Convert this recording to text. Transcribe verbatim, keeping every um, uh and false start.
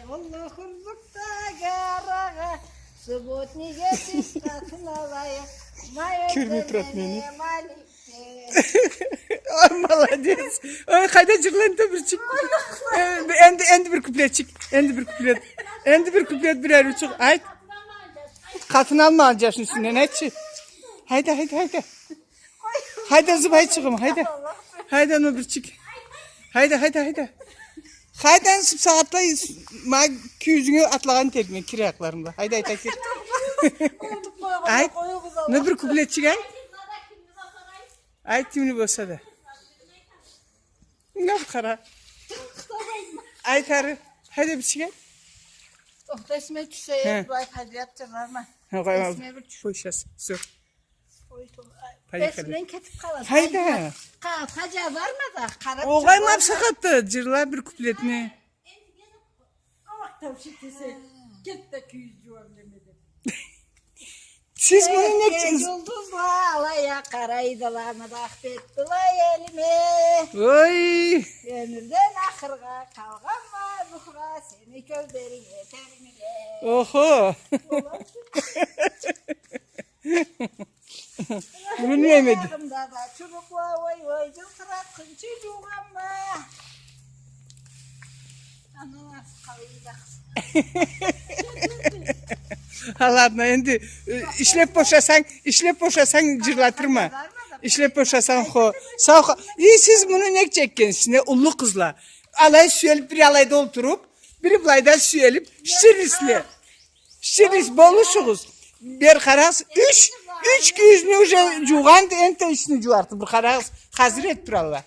Уллу Хурзукдагъы арагъа, субботниге биз къатын алайыкъ. Кёрмей турат мени. Ой, молодец. Ой, хайда, джырла энди бирчик. Э, энди, энди бир куплетчик. Энди бир куплет. Энди бир куплет, бир ариучукъ. Айт. Къатын алма джашны юсюнден, айтчы. Хайда, хайда, хайда. Хайда, зубайчыгъым, хайда. Хайда, ну бирчик. Хайда, хайда, хайда. Хайда, сагъатла, ма кюйюзюнге атлагъан этедим мен кир аякъларымла. Хайда, айта, кир. Айт, ну бир куплетчик айт. Айт, кимни болса да. Ма къара. Айт ары. Хайда, бирчик айт. Тохта, эсиме тюшсе, былай подряд джырларма. Хы, къой, эсиме бир тюш-, Всё. Ой, то-, ай, поехали. Эсимден кетип къалады. Хайда. Къагъытха джазарма да, къарап. Огъай, ма сагъатда джырла бир куплетни. Аллах тауши кесе, кет да кюйюз джууаб неме деб. Сиз муну не... Экге джулдузла алай а къарайдыла, мыдах бет былай элиме. Ой. Ёмюрден ахыргъа къалгъанма, Зухра, сени кёзлеринг этермиле. Охо. Билмейме. Аягъымда да чурукъла, ой, ой, джылтыратхынчы джуугъанма. Аны къалай да. Ха, ладно, энди, э, ишлеб бошасанг, ишлеб бошасанг, джырлатырма. Ишлеб бошасанг, хо. Сау къа-, и, сиз муну нек чекгенсиз, не, уллу къызла? Алай сюелиб, бири алайда олтуруб, бири былайда сюелиб, ширисле. Ширис болушугъуз. Бир къарагъыз, юч, юч кюйюзню уже джуугъанды, энтда ични джууарыкъды. Бир къарагъыз, хазыр этиб туралла.